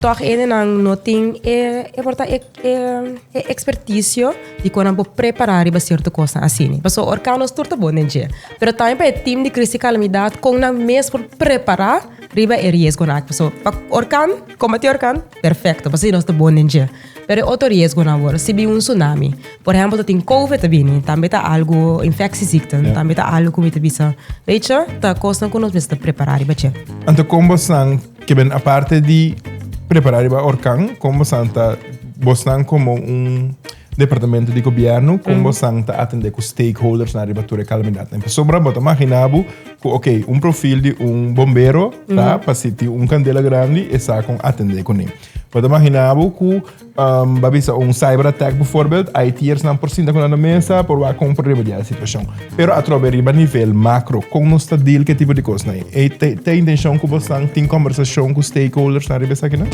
Tòg hendenan no tin e e por ta e e e ekspertisio di kon nan por prepará riba sierto kosnan asina. Pasobra orkan nos tur ta bon den dje. Pero tambe pa e tim di krisis i kalamidat kon nan mes por prepará riba e riesgonan aki. Pasobra pa orkan, kombatí orkan, perfekto, pasobra nos ta bon den dje. Pero e otro riesgonan awor, si bin un tsunami, por ehèmpel ta tin covid ta bini, tambe ta algu, infectieziekten, tambe ta algu ku mi ta bisa, weet je, ta kosnan ku nos mester ta prepará riba dje. Anto kon bosan Ke ben aparte di prepará riba orkan, kon bosan ta, bosnan komo un departamento di gobièrnu, kon bosan ta atendé ku stakeholdersnan riba tur e kalamidatnan? Pasobra bo ta maginá bo ku oké, un profil di un bombero ta pa si tin un kandela grandi e sa kon atendé kuné. Bo ta maginá bo ku Ba bisa un cyber attack bijvoorbeeld, IT'ersnan por sinta ku nan na mesa, por wak kon por remediá e situashon. Pero atrobe riba nivel makro, kon nos ta deal ku e tipo di kosnan ei? Ei te te intenshon ku bosnan tin kombersashon ku stakeholdersnan riba esakinan?